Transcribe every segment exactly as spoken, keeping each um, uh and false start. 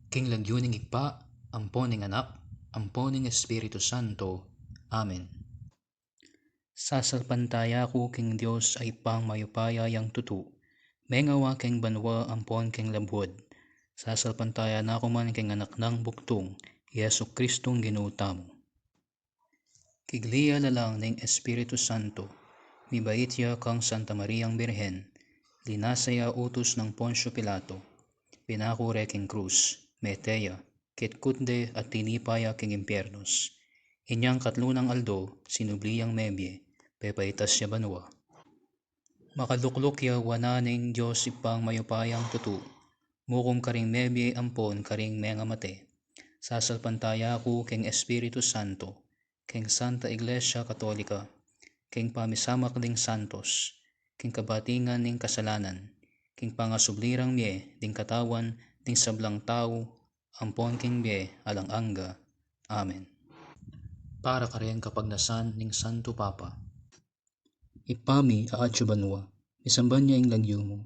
King lagyu ning Ibpa, ampo ning Anak, ampo ning Espiritu Santo. Amen. Sasalpantaya ku king Dios a Ibpang mayupaya yang tutu, mengawa king banua ampon king labuad. Sasalpantaya na ku man king Anak nang bugtung, i Jesucristong Ginu tamu. Kigli ya lalang ning Espiritu Santo, mibait ya kang Santa Mariang Birhen, linasa ya utus nang Poncio Pilato, pinaku re king krus, mete ya, kitkut de at tinipa ya king impyernos. Inyang katlu nang aldo, sinubli yang mebie, pepaitas ya banua. Makalukluk ya wanan ning Dios Ibpang mayupayang tutu, mukum karing mebie ampon karing mengamate. Sasalpantaya ku king Espiritu Santo, king Santa Iglesia Katolika, king pamisamak ding santos, king kabatingan ning kasalanan, king pangasubli rang mie ding katawan ding sablang tau, ampon king bie alang angga. Amen. Para karing kapagnasan ning Santo Papa. Ibpa mi a atsu banua, misamban ya ing lagyu mu,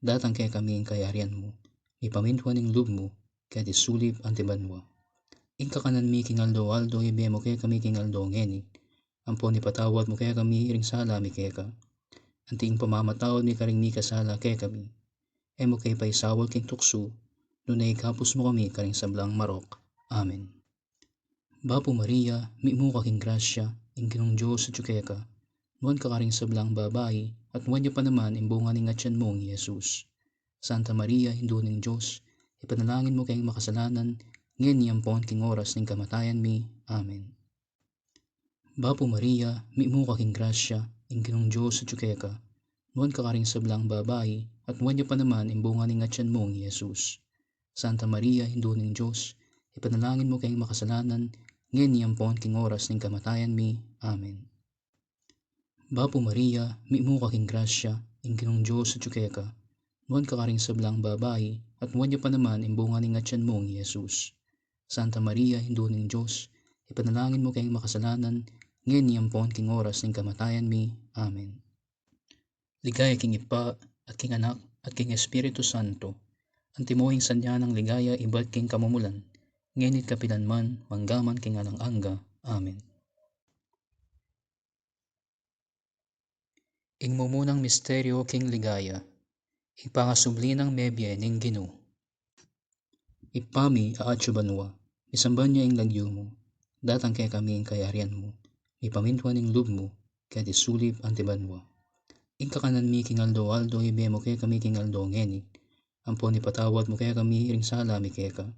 datang kekami ing kayarian mu, mipamintuan ing lub mu, keti sulip anti banua. Ing kakanan mi king aldo-aldo ibie mu kekami king aldo ngeni, ampon ipatawad mu kekami ring sala mi keka, anti ing pamamatawad mi karing mikasala kekami. E mu ke paisaul king tuksu, nune ikabus mu kami karing sablang marok. Amen. Bapu Maria, mitmu ka king grasya, ing Ginung Dios atyu keka. Nuan ka karing sablang babai, at nuan ya pa naman ing bunga ning atyan mung i Jesus. Santa Maria, Indu ning Dios, ipanalangin mu keng makasalanan, ngeni ampon king oras ning kamatayan mi. Amen. Bapu Maria, mitmu ka king grasya, ing Ginung Dios atyu keka. Nuan ka karing sablang babai, at nuan ya pa naman ing bunga ning atyan mung i Jesus. Santa Maria, Indu ning Dios, ipanalangin mu keng makasalanan, ngeni ampon king oras ning kamatayan mi. Amen. Bapu Maria, mitmu ka king grasya, ing Ginung Dios atyu keka. Nuan ka karing sablang babai, at nuan ya pa naman ing bunga ning atyan mung i Jesus. Santa Maria, Indu ning Dios, ipanalangin mu keng makasalanan, ngeni ampon king oras ning kamatayan mi. Amen. Ligaya king Ibpa, at king Anak, at king Espiritu Santo. Antimo ing sadya nang ligaya ibat king kamumulan, ngeni't kapilan man, manggaman king alang angga. Amen. Ing mumunang misteryo king ligaya, ing pangasubli nang mebie ning Ginu. Ibpa mi a atyu banua, misamban ya ing lagyu mu, datang kekami ing kayarian mu, mipamintuan ing lub mu, keti sulip anti banua. Ing kakanan mi king aldo-aldo ibie mu kekami king aldo ngeni, ampon ipatawad mu kekami ring sala mi keka,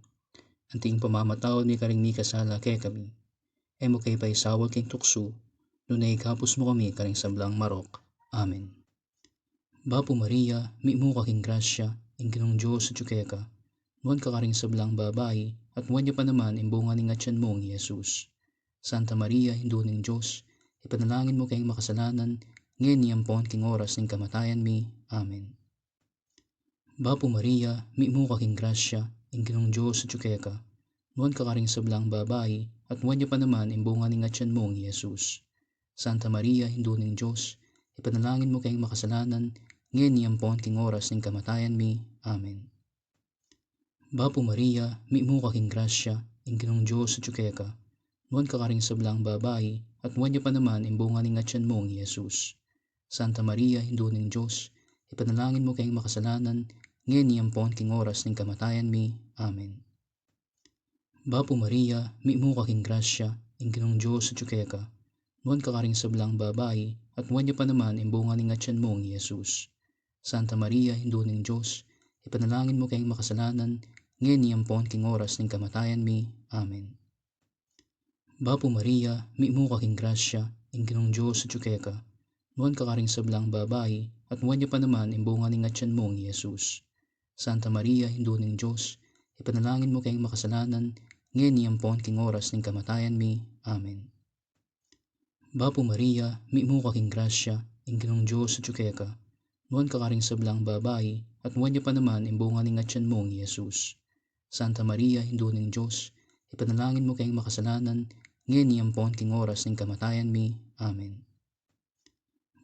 anti ing pamamatawad mi karing mikasala kekami. E mu ke paisaul king tuksu, nune ikabus mu kami karing sablang marok. Amen. Bapu Maria, mitmu ka king grasya, ing Ginung Dios atyu keka. Nuan ka karing sablang babai, at nuan ya pa naman ing bunga ning atyan mung i Jesus. Santa Maria, Indu ning Dios, ipanalangin mu keng makasalanan, ngeni ampon king oras ning kamatayan mi. Amen. Bapu Maria, mitmu ka king grasya, ing Ginung Dios atyu keka. Nuan ka karing sablang babai, at nuan ya pa naman ing bunga ning atyan mung i Jesus. Santa Maria, Indu ning Dios, ipanalangin mu keng makasalanan, ngeni ampon king oras ning kamatayan mi. Amen. Bapu Maria, mitmu ka king grasya, ing Ginung Dios atyu keka. Nuan ka karing sablang babai, at nuan ya pa naman ing bunga ning atyan mung i Jesus. Santa Maria, Indu ning Dios, ipanalangin mu keng makasalanan, ngeni ampon king oras ning kamatayan mi. Amen. Bapu Maria, mitmu ka king grasya, ing Ginung Dios atyu keka. Nuan ka karing sablang babai, at nuan ya pa naman ing bunga ning atyan mung i Jesus. Santa Maria, Indu ning Dios, ipanalangin mu keng makasalanan, ngeni ampon king oras ning kamatayan mi. Amen. Bapu Maria, mitmu ka king grasya, ing Ginung Dios atyu keka. Nuan ka karing sablang babai, at nuan ya pa naman ing bunga ning atyan mung i Jesus. Santa Maria, Indu ning Dios, ipanalangin mu keng makasalanan, ngeni ampon king oras ning kamatayan mi. Amen. Bapu Maria, mitmu ka king grasya, ing Ginung Dios atyu keka. Nuan ka karing sablang babai, at nuan ya pa naman ing bunga ning atyan mung i Jesus. Santa Maria, Indu ning Dios, ipanalangin mu keng makasalanan, ngeni ampon king oras ning kamatayan mi. Amen.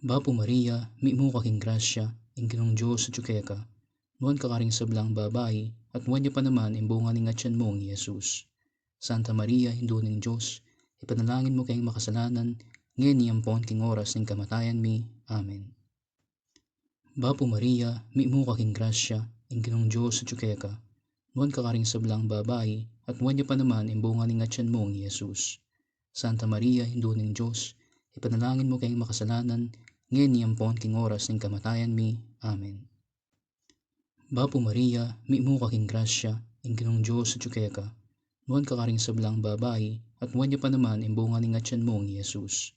Bapu Maria, mitmu ka king grasya, ing Ginung Dios atyu keka. Nuan ka karing sablang babai, at nuan ya pa naman ing bunga ning atian mung i Jesus. Santa Maria, Indu ning Dios, ipanalangin mu keng makasalanan, ngeni ampon king oras ning kamatayan mi. Amen. Bapu Maria, mitmu ka king grasya, ing Ginung Dios atyu keka. Nuan ka karing sablang babai, at nuan ya pa naman ing bunga ning atian mung i Jesus. Santa Maria, Indu ning Dios, ipanalangin mu keng makasalanan, ngeni ampon king oras ning kamatayan mi. Amen. Bapu Maria, mitmu ka king grasya, ing Ginung Dios atyu keka. Nuan ka karing sablang babai, at nuan ya pa naman ing bunga ning atian mung i Jesus.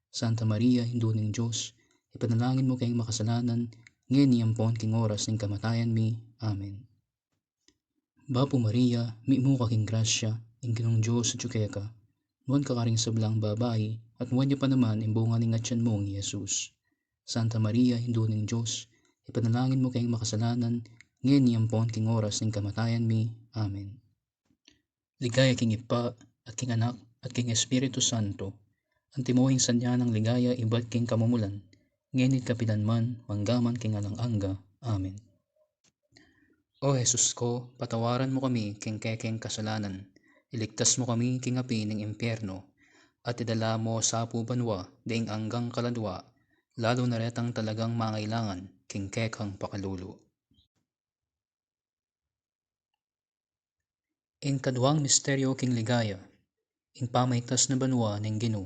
Santa Maria, Indu ning Dios, ipanalangin mu keng makasalanan, ngeni ampon king oras ning kamatayan mi. Amen. Bapu Maria, mitmu ka king grasya, ing Ginung Dios atyu keka. Nuan ka karing sablang babai, at nuan ya pa naman ing bunga ning atian mung i Jesus. Santa Maria, Indu ning Dios, ipanalangin mu keng makasalanan, ngeni ampon king oras ning kamatayan mi. Amen. Ligaya king Ibpa, at king Anak, at king Espiritu Santo. Antimo ing sadya nang ligaya ibat king kamumulan, ngeni at kapilan man, mangga man king alang angga. Amen. O Jesus ko, patawaran mu kami king kekeng kasalanan, iligtas mu kami king api ning impyerno, at idala mu sa pu banua ding anggang kaladua, lalu na retang talagang mangailangan king kekang pakalulu. Ing kaduang misteryo king ligaya, ing pamaitas na banua ning Ginu.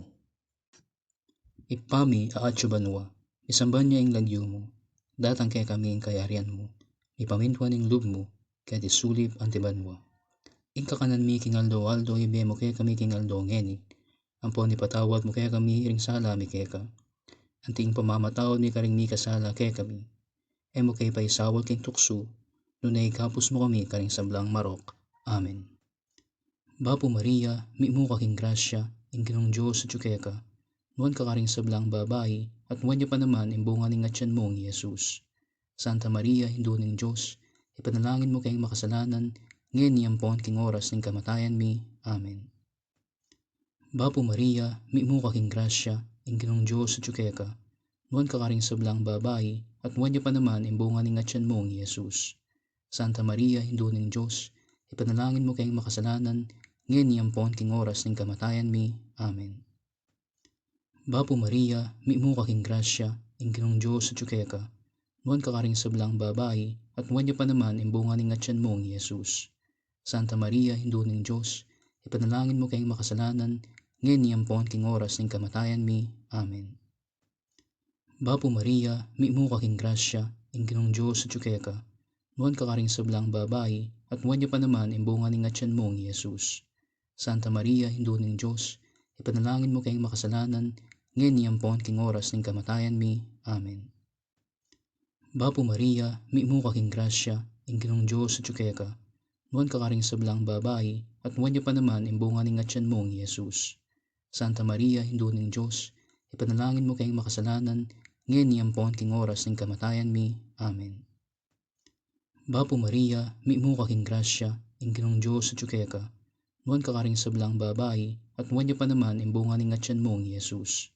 Ibpa mi, a atyu banua, misamban ya ing lagyu mu, datang kekami ing kayarian mu, mipamintuan ing lub mu, keti sulip anti banua. Ing kakanan mi king aldo-aldo ibie mu kekami king aldo ngeni, ampon ipatawad mu kekami ring sala mi keka, anti ing pamamatawad mi karing mikasala kekami. E mu ke paisaul king tuksu, nune ikabus mu kami karing sablang marok. Amen. Bapu Maria, mitmu ka king grasya, ing Ginung Dios atyu keka. Nuan ka karing sablang babai, at nuan ya pa naman ing bunga ning atian mung i Jesus. Santa Maria, Indu ning Dios, ipanalangin mu keng makasalanan, ngeni ampon king oras ning kamatayan mi. Amen. Bapu Maria, mitmu ka king grasya, ing Ginung Dios atyu keka. Nuan ka karing sablang babai, at nuan ya pa naman ing bunga ning atian mung i Jesus. Santa Maria, Indu ning Dios, ipanalangin mu keng makasalanan, ngeni ampon king oras ning kamatayan mi. Amen. Bapu Maria, mitmu ka king grasya, ing Ginung Dios atyu keka. Nuan ka karing sablang babai, at nuan ya pa naman ing bunga ning atian mung i Jesus. Santa Maria, Indu ning Dios, ipanalangin mu keng makasalanan, ngeni ampon king oras ning kamatayan mi. Amen. Bapu Maria, mitmu ka king grasya, ing Ginung Dios atyu keka. Nuan ka karing sablang babai, at nuan ya pa naman ing bunga ning atian mung i Jesus. Santa Maria, Indu ning Dios, ipanalangin mu keng makasalanan, ngeni ampon king oras ning kamatayan mi. Amen. Bapu Maria, mitmu ka king grasya, ing Ginung Dios atyu keka. Nuan ka karing sablang babai, at nuan ya pa naman ing bunga ning atian mung i Jesus. Santa Maria, Indu ning Dios, ipanalangin mu keng makasalanan, ngeni ampon king oras ning kamatayan mi. Amen. Bapu Maria, mitmu ka king grasya, ing Ginung Dios atyu keka. Nuan ka karing sablang babai, at nuan ya pa naman ing bunga ning atian mung i Jesus.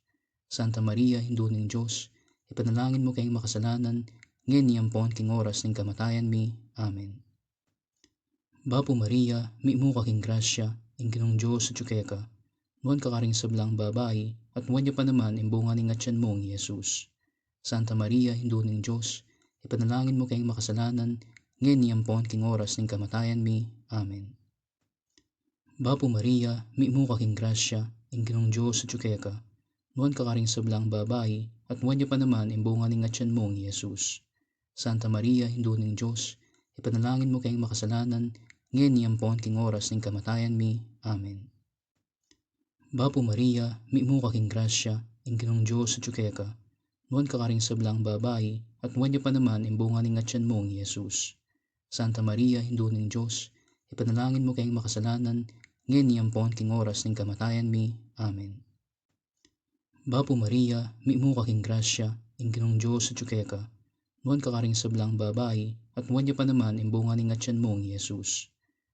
Santa Maria, Indu ning Dios, ipanalangin mu keng makasalanan, ngeni ampon king oras ning kamatayan mi. Amen. Bapu Maria, mitmu ka king grasya, ing Ginung Dios atyu keka. Nuan ka karing sablang babai, at nuan ya pa naman ing bunga ning atian mung i Jesus. Santa Maria, Indu ning Dios, ipanalangin mu keng makasalanan, ngeni ampon king oras ning kamatayan mi. Amen. Bapu Maria, mitmu ka king grasya, ing Ginung Dios atyu keka. Nuan ka karing sablang babai, at nuan ya pa naman ing bunga ning atian mung i Jesus. Santa Maria, Indu ning Dios, ipanalangin mu keng makasalanan, ngeni ampon king oras ning kamatayan mi. Amen. Bapu Maria, mitmu ka king grasya, ing Ginung Dios atyu keka. Nuan ka karing sablang babai, at nuan ya pa naman ing bunga ning atian mung i Jesus. Santa Maria, Indu ning Dios, ipanalangin mu keng makasalanan, ngeni ampon king oras ning kamatayan mi. Amen. Bapu Maria, mitmu ka king grasya, ing Ginung Dios atyu keka. Nuan ka karing sablang babai, at nuan ya pa naman ing bunga ning atian mung i Jesus.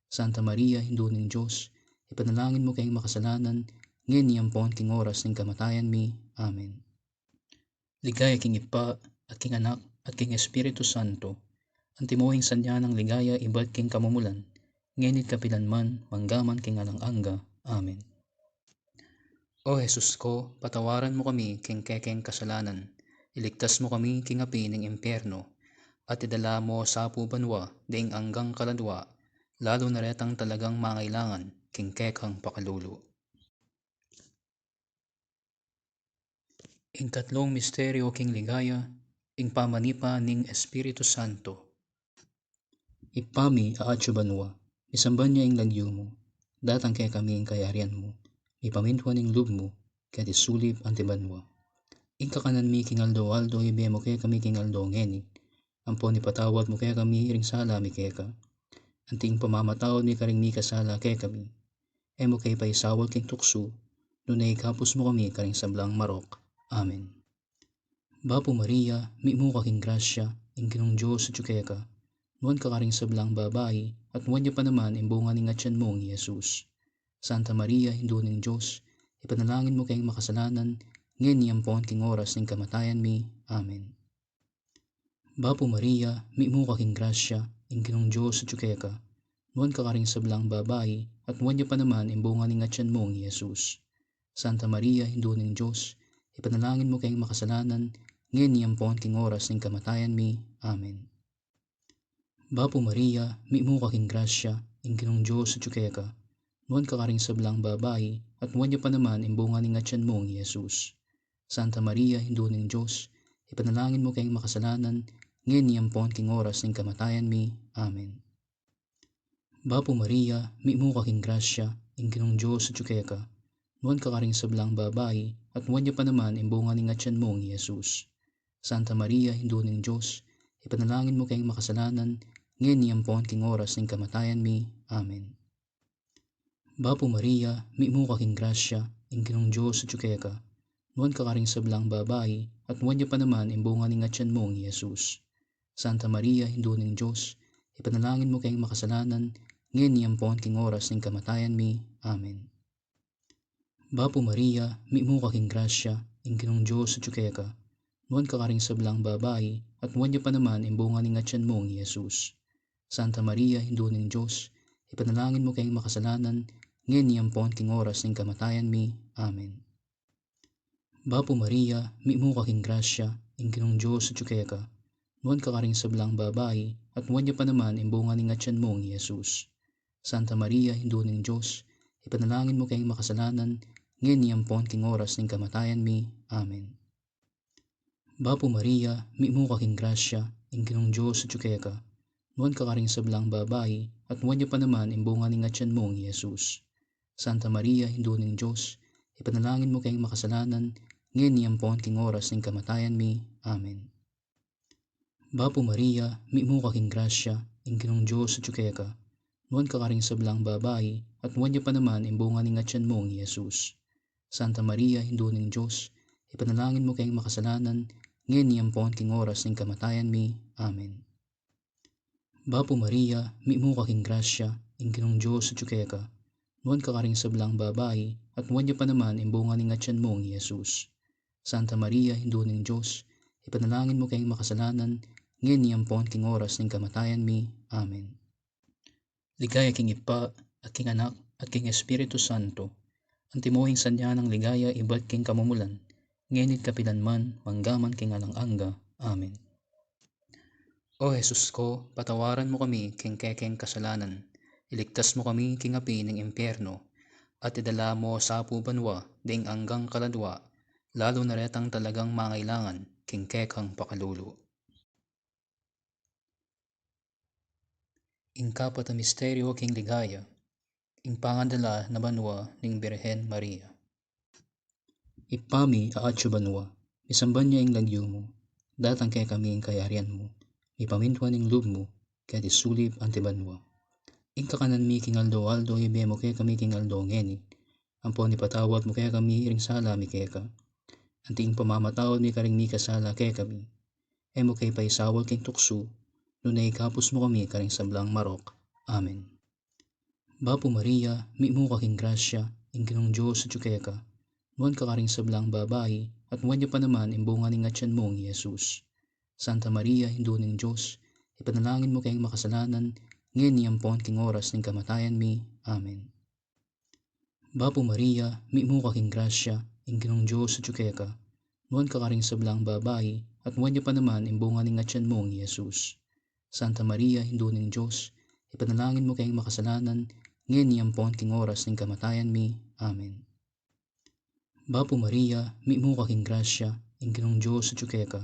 Santa Maria, Indu ning Dios, ipanalangin mu keng makasalanan, ngeni ampon king oras ning kamatayan mi. Amen. Ligaya king Ibpa, at king Anak, at king Espiritu Santo. Antimo ing sadya nang ligaya ibat king kamumulan, ngeni't kapilan man, manggaman king alang angga. Amen. O Jesus ko, patawaran mu kami king kekeng kasalanan, iligtas mu kami king api ning impyerno, at idala mu sa pu banua ding anggang kaladua, lalu na retang talagang mangailangan king kekang pakalulu. Ing katlung misteryo king ligaya, ing pamanipa ning Espiritu Santo. Ibpa mi, a atsu banua, misamban ya ing lagyu mu, datang kekami ing kayarian mu, mipamintuan ing lub mu, keti sulip anti banua. Ing kakanan mi king aldo-aldo ibie mu kekami king aldo ngeni, ampon ipatawad mu kekami ring sala mi keka, anti ing pamamatawad mi karing mikasala kekami. E mu ke paisaul king tuksu, nune ikabus mu kami karing sablang marok. Amen. Bapu Maria, mitmu ka king grasya, ing Ginung Dios atyu keka. Nuan ka karing sablang babai, at nuan ya pa naman ing bunga ning atyan mung i Jesus. Santa Maria, Indu ning Dios, ipanalangin mu keng makasalanan, ngeni ampon king oras ning kamatayan mi. Amen. Bapu Maria, mitmu ka king grasya, ing Ginung Dios atyu keka. Nuan ka karing sablang babai, at nuan ya pa naman ing bunga ning atyan mung i Jesus. Santa Maria, Indu ning Dios, ipanalangin mu keng makasalanan, ngeni ampon king oras ning kamatayan mi. Amen. Bapu Maria, mitmu ka king grasya, ing Ginung Dios atyu keka. Nuan ka karing sablang babai, at nuan ya pa naman ing bunga ning atyan mung i Jesus. Santa Maria, Indu ning Dios, ipanalangin mu keng makasalanan, ngeni ampon king oras ning kamatayan mi. Amen. Bapu Maria, mitmu ka king grasya, ing Ginung Dios atyu keka. Nuan ka karing sablang babai, at nuan ya pa naman ing bunga ning atyan mung i Jesus. Santa Maria, Indu ning Dios, ipanalangin mu keng makasalanan, ngeni ampon king oras ning kamatayan mi. Amen. Bapu Maria, mitmu ka king grasya, ing Ginung Dios atyu keka. Nuan ka karing sablang babai, at nuan ya pa naman ing bunga ning atyan mung i Jesus. Santa Maria, Indu ning Dios, ipanalangin mu keng makasalanan, ngeni ampon king oras ning kamatayan mi. Amen. Bapu Maria, mitmu ka king grasya, ing Ginung Dios atyu keka. Nuan ka karing sablang babai, at nuan ya pa naman ing bunga ning atyan mung i Jesus. Santa Maria, Indu ning Dios, ipanalangin mu keng makasalanan, ngeni ampon king oras ning kamatayan mi. Amen. Bapu Maria, mitmu ka king grasya, ing Ginung Dios atyu keka. Nuan ka karing sablang babai, at nuan ya pa naman ing bunga ning atyan mung i Jesus. Santa Maria, Indu ning Dios, ipanalangin mu keng makasalanan, ngeni ampon king oras ning kamatayan mi. Amen. Bapu Maria, mitmu ka king grasya, ing Ginung Dios atyu keka. Nuan ka karing sablang babai, at nuan ya pa naman ing bunga ning atyan mung i Jesus. Santa Maria, Indu ning Dios, ipanalangin mu keng makasalanan, ngeni ampon king oras ning kamatayan mi. Amen. Bapu Maria, mitmu ka king grasya, ing Ginung Dios atyu keka. Nuan ka karing sablang babai, at nuan ya pa naman ing bunga ning atyan mung i Jesus. Santa Maria, Indu ning Dios, ipanalangin mu keng makasalanan, ngeni ampon king oras ning kamatayan mi. Amen. Bapu Maria, mitmu ka king grasya, ing Ginung Dios atyu keka. Nuan ka karing sablang babai, at nuan ya pa naman ing bunga ning atyan mung i Jesus. Santa Maria, Indu ning Dios, ipanalangin mu keng makasalanan, ngeni ampon king oras ning kamatayan mi. Amen. Ligaya king Ibpa, at king Anak, at king Espiritu Santo. Antimo ing sadya nang ligaya ibat king kamumulan, ngeni't kapilan man, manggaman king alang angga. Amen. O Jesus ko, patawaran mu kami king kekeng kasalanan, iligtas mu kami king api ning impyerno, at idala mu sa pu banua ding anggang kaladua, lalu na retang talagang mangailangan king kekang pakalulu. Ing kapat a misteryo king ligaya, ing pangadala na banua ning Birhen Maria. Ibpa mi, a atyu banua, misamban ya ing lagyu mu, datang kekami ing kayarian mu, mipamintuan ing lub mu, keti sulip anti banua. Ing kakanan mi king aldo-aldo ibie mu kekami king aldo ngeni, ampon ipatawad mu kekami ring sala mi keka, anti ing pamamatawad mi karing mikasala kekami. E mu ke paisaul king tuksu, nune ikabus mu kami karing sablang marok. Amen. Bapu Maria, mitmu ka king grasya, ing Ginung Dios atyu keka. Nuan ka karing sablang babai, at nuan ya pa naman ing bunga ning atyan mung i Jesus. Santa Maria, Indu ning Dios, ipanalangin mu keng makasalanan, ngeni ampon king oras ning kamatayan mi. Amen. Bapu Maria, mitmu ka king grasya, ing Ginung Dios atyu keka, nuan ka karing sablang babai, at nuan ya pa naman ing bunga ning atyan mu, i Jesus. Santa Maria, Indu ning Dios, ipanalangin mu keng makasalanan, ngeni ampon king oras ning kamatayan mi. Amen. Bapu Maria, mitmu ka king grasya, ing Ginung Dios atyu keka,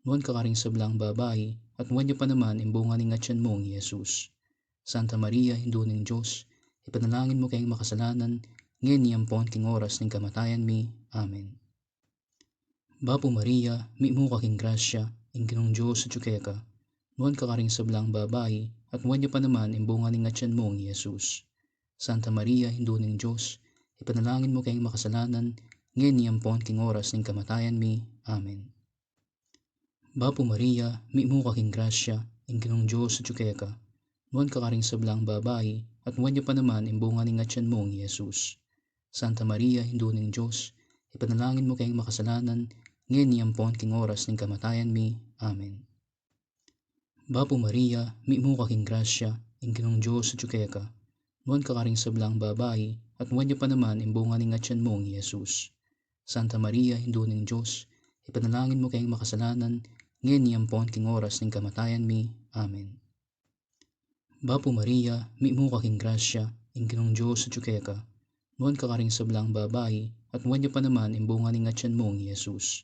nuan ka karing sablang babai, at nuan ya pa naman ing bunga ning atyan mu, i Jesus. Santa Maria, Indu ning Dios, ipanalangin mu keng makasalanan, ngeni ampon king oras ning kamatayan mi. Amen. Bapu Maria, mitmu ka king grasya, ing Ginung Dios atyu keka, nuan ka karing sablang babai, at nuan ya pa naman ing bunga ning atyan mu, i Jesus. Santa Maria, Indu ning Dios, ipanalangin mu keng makasalanan, ngeni ampon king oras ning kamatayan mi. Amen. Bapu Maria, mitmu ka king grasya, ing Ginung Dios atyu keka, nuan ka karing sablang babai, at nuan ya pa naman ing bunga ning atyan mu, i Jesus. Santa Maria, Indu ning Dios, ipanalangin mu keng makasalanan, ngeni ampon king oras ning kamatayan mi. Amen. Bapu Maria, mitmu ka king grasya, ing Ginung Dios atyu keka, nuan ka karing sablang babai, at nuan ya pa naman ing bunga ning atyan mu, i Jesus. Santa Maria, Indu ning Dios, ipanalangin mu keng makasalanan, ngeni ampon king oras ning kamatayan mi. Amen. Bapu Maria, mitmu ka king grasya, ing Ginung Dios atyu keka, nuan ka karing sablang babai, at nuan ya pa naman ing bunga ning atyan mu, i Jesus.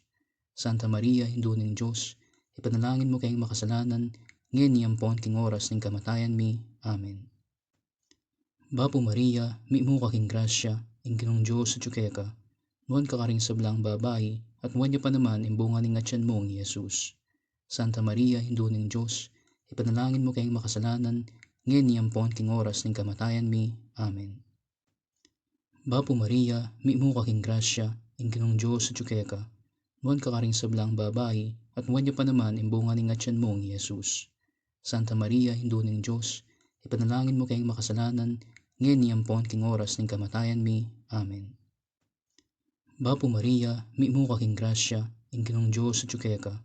Santa Maria, Indu ning Dios, ipanalangin mu keng makasalanan, ngeni ampon king oras ning kamatayan mi. Amen. Bapu Maria, mitmu ka king grasya, ing Ginung Dios atyu keka, nuan ka karing sablang babai, at nuan ya pa naman ing bunga ning atyan mu, i Jesus. Santa Maria, Indu ning Dios, ipanalangin mu keng makasalanan, ngeni ampon king oras ning kamatayan mi. Amen. Bapu Maria, mitmu ka king grasya, ing Ginung Dios atyu keka, nuan ka karing sablang babai, at nuan ya pa naman ing bunga ning atyan mu, i Jesus. Santa Maria, Indu ning Dios, ipanalangin mu keng makasalanan, ngeni ampon king oras ning kamatayan mi. Amen. Bapu Maria, mitmu ka king grasya, ing Ginung Dios atyu keka,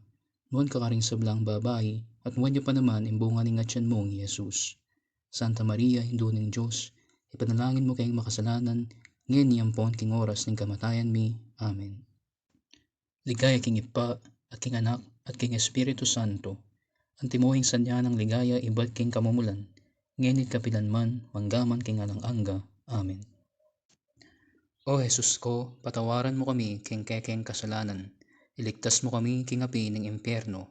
nuan ka karing sablang babai, at nuan ya pa naman ing bunga ning atyan mu, i Jesus. Santa Maria, Indu ning Dios, ipanalangin mu keng makasalanan, ngeni ampon king oras ning kamatayan mi. Amen. Ligaya king Ibpa, at king Anak, at king Espiritu Santo. Antimo ing sadya nang ligaya ibat king kamumulan, ngeni't kapilan man, manggaman king alang angga. Amen. O Jesus ko, patawaran mu kami king kekeng kasalanan, iligtas mu kami king api ning impyerno,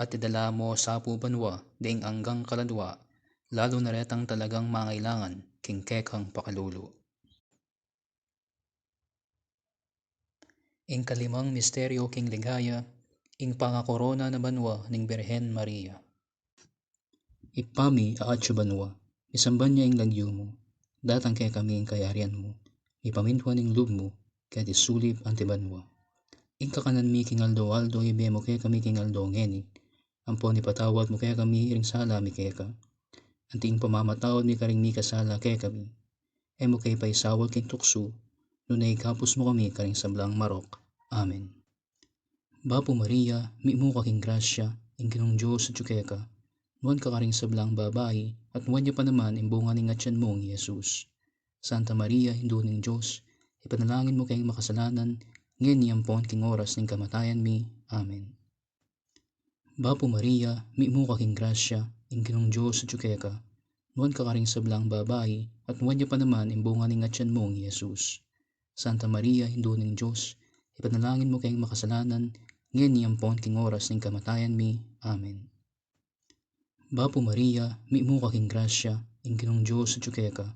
at idala mu sa pu banua ding anggang kaladua, lalu na retang talagang mangailangan king kekang pakalulu. Ing kalimang misteryo king ligaya, ing pangakorona na banua ning Birhen Maria. Ibpa mi, a atsu banua, misamban ya ing lagyu mu, datang kekami ing kayarian mu, mipamintuan ing lub mu, keti sulip anti banua. Ing kakanan mi king aldo-aldo ibie mu kekami king aldo ngeni, ampon ipatawad mu kekami ring sala mi keka, anti ing pamamatawad mi karing mikasala kekami. E mu ke paisaul king tuksu, nune ikabus mu kami karing sablang marok. Amen. Bapu Maria, mitmu ka king grasya, ing Ginung Dios atyu keka, nuan ka karing sablang babai, at nuan ya pa naman ing bunga ning atyan mu, i Jesus. Santa Maria, Indu ning Dios, ipanalangin mu keng makasalanan, ngeni ampon king oras ning kamatayan mi. Amen. Bapu Maria, mitmu ka king grasya, ing Ginung Dios atyu keka, nuan ka karing sablang babai, at nuan ya pa naman ing bunga ning atyan mu, i Jesus. Santa Maria, Indu ning Dios, ipanalangin mu keng makasalanan, ngeni ampon king oras ning kamatayan mi. Amen. Bapu Maria, mitmu ka king grasya, ing Ginung Dios atyu keka,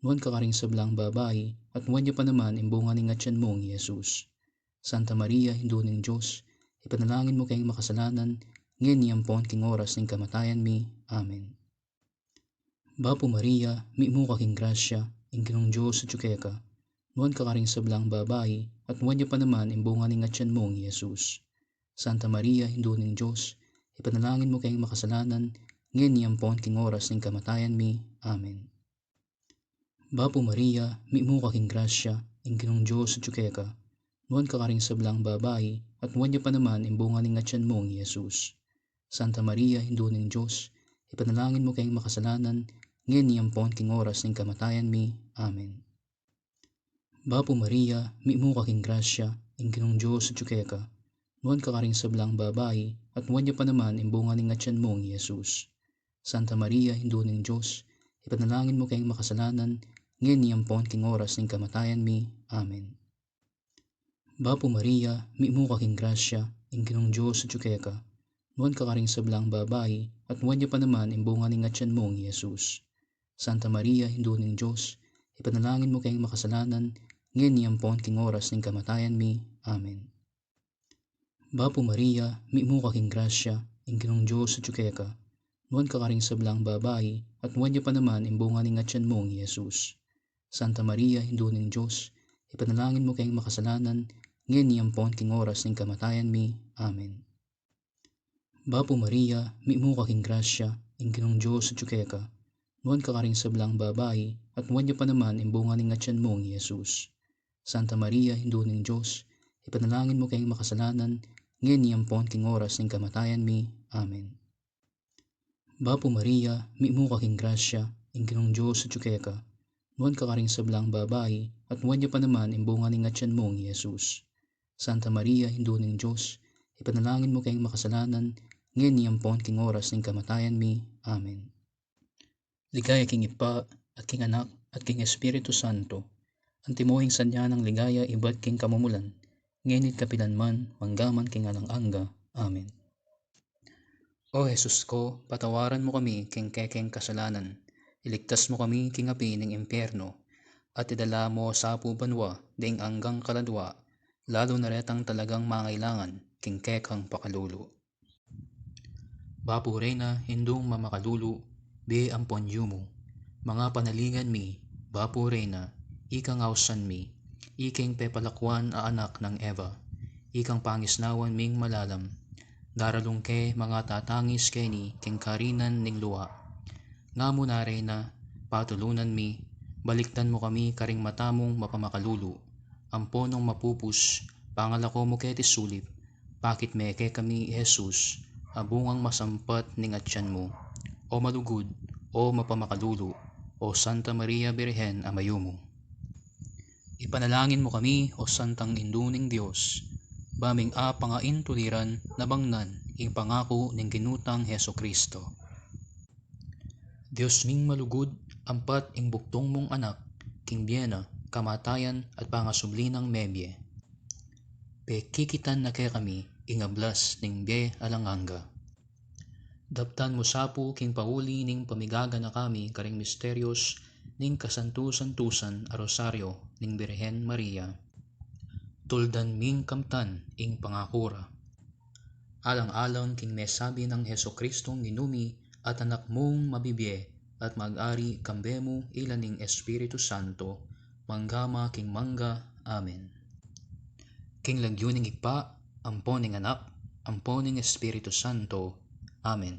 nuan ka karing sablang babai, at nuan ya pa naman ing bunga ning atyan mu, i Jesus. Santa Maria, Indu ning Dios, ipanalangin mu keng makasalanan, ngeni ampon king oras ning kamatayan mi. Amen. Bapu Maria, mitmu ka king grasya, ing Ginung Dios atyu keka, nuan ka karing sablang babai, at nuan ya pa naman ing bunga ning atyan mu, i Jesus. Santa Maria, Indu ning Dios, ipanalangin mu keng makasalanan, ngeni ampon king oras ning kamatayan mi. Amen. Bapu Maria, mitmu ka king grasya, ing Ginung Dios atyu keka, nuan ka karing sablang babai, at nuan ya pa naman ing bunga ning atyan mu, i Jesus. Santa Maria, Indu ning Dios, ipanalangin mu keng makasalanan, ngeni ampon king oras ning kamatayan mi. Amen. Bapu Maria, mitmu ka king grasya, ing Ginung Dios atyu keka. Nuan ka karing sablang babai, at nuan ya pa naman ing bunga ning atyan mung Jesus. Santa Maria, Indu ning Dios, ipanalangin mu keng makasalanan, ngeni ampon king oras ning kamatayan mi. Amen. Bapu Maria, mitmu ka king grasya, ing Ginung Dios atyu keka. Nuan ka karing sablang babai, at nuan ya pa naman ing bunga ning atyan mung Jesus. Santa Maria, Indu ning Dios, ipanalangin mu keng makasalanan, ngeni ampon king oras ning kamatayan mi. Amen. Bapu Maria, mitmu ka king grasya, ing Ginung Dios atyu keka. Nuan ka karing sablang babai, at nuan ya pa naman ing bunga ning atyan mung Jesus. Santa Maria, Indu ning Dios, ipanalangin mu keng makasalanan, ngeni ampon king oras ning kamatayan mi. Amen. Bapu Maria, mitmu ka king grasya, ing Ginung Dios atyu keka. Nuan ka karing sablang babai, at nuan ya pa naman ing bunga ning atyan mung Jesus. Santa Maria, Indu ning Dios, ipanalangin mu keng makasalanan, ngeni ampon king oras ning kamatayan mi. Amen. Bapu Maria, mitmu ka king grasya, ing Ginung Dios atyu keka. Nuan ka karing sablang babai, at nuan ya pa naman ing bunga ning atyan mung Jesus. Santa Maria, Indu ning Dios, ipanalangin mu keng makasalanan, ngeni ampon king oras ning kamatayan mi. Amen. Ligaya king Ibpa, at king Anak, at king Espiritu Santo. Antimo ing sadya nang ligaya ibat king kamumulan, ngeni't kapilan man, manggaman king alang angga. Amen. O Jesus ko, patawaran mu kami king kekeng kasalanan, iligtas mu kami king api ning impyerno, at idala mu sa pu banua ding anggang kaladua, lalu na retang talagang mangailangan king kekang pakalulu. Bapu Reyna, Indung mamakalulu, bie ampon yumu. Manga panalingan mi, Bapu Reyna, ikang ausan mi, ikeng pepalakuan a anak nang Eva, ikang pangisnawan ming malalam. Daralung ke manga tatangis keni king karinan ning lua. Nga mu na, Reyna, patulunan mi, baliktan mu kami karing mata mung mapamakalulu. Ampo nung mapupus, pangalako mu keti sulip, pakit me kekami i Jesus, a bungang masampat ning atyan mu. O malugud, o mapamakalulu, o Santa Maria Birhen a mayumu. Ipanalangin mu kami, o Santang Indu ning Dios, ba ming apangaintuliran na bangnan ing pangaku ning Ginu tang Jesucristo. Dios ming malugud, ampat ing bugtung mung Anak, king bie na, kamatayan, at pangasubli nang mebie, pekikitan na kekami ing ablas ning bie alang angga. Daptan mu sa pu king pauli ning pamigaganaka mi karing misterios ning kasantu-santusan a Rosario ning Birhen Maria. Tuldan ming kamtan ing pangaku ra. Alang-alang king mesabi nang Jesucristong Ginu mi at Anak mung mabibie at mag-ari kambe mu ila ning Espiritu Santo, mangga man king mangga. Amen. King lagyu ning Ibpa, ampo ning Anak, ampo ning Espiritu Santo. Amen.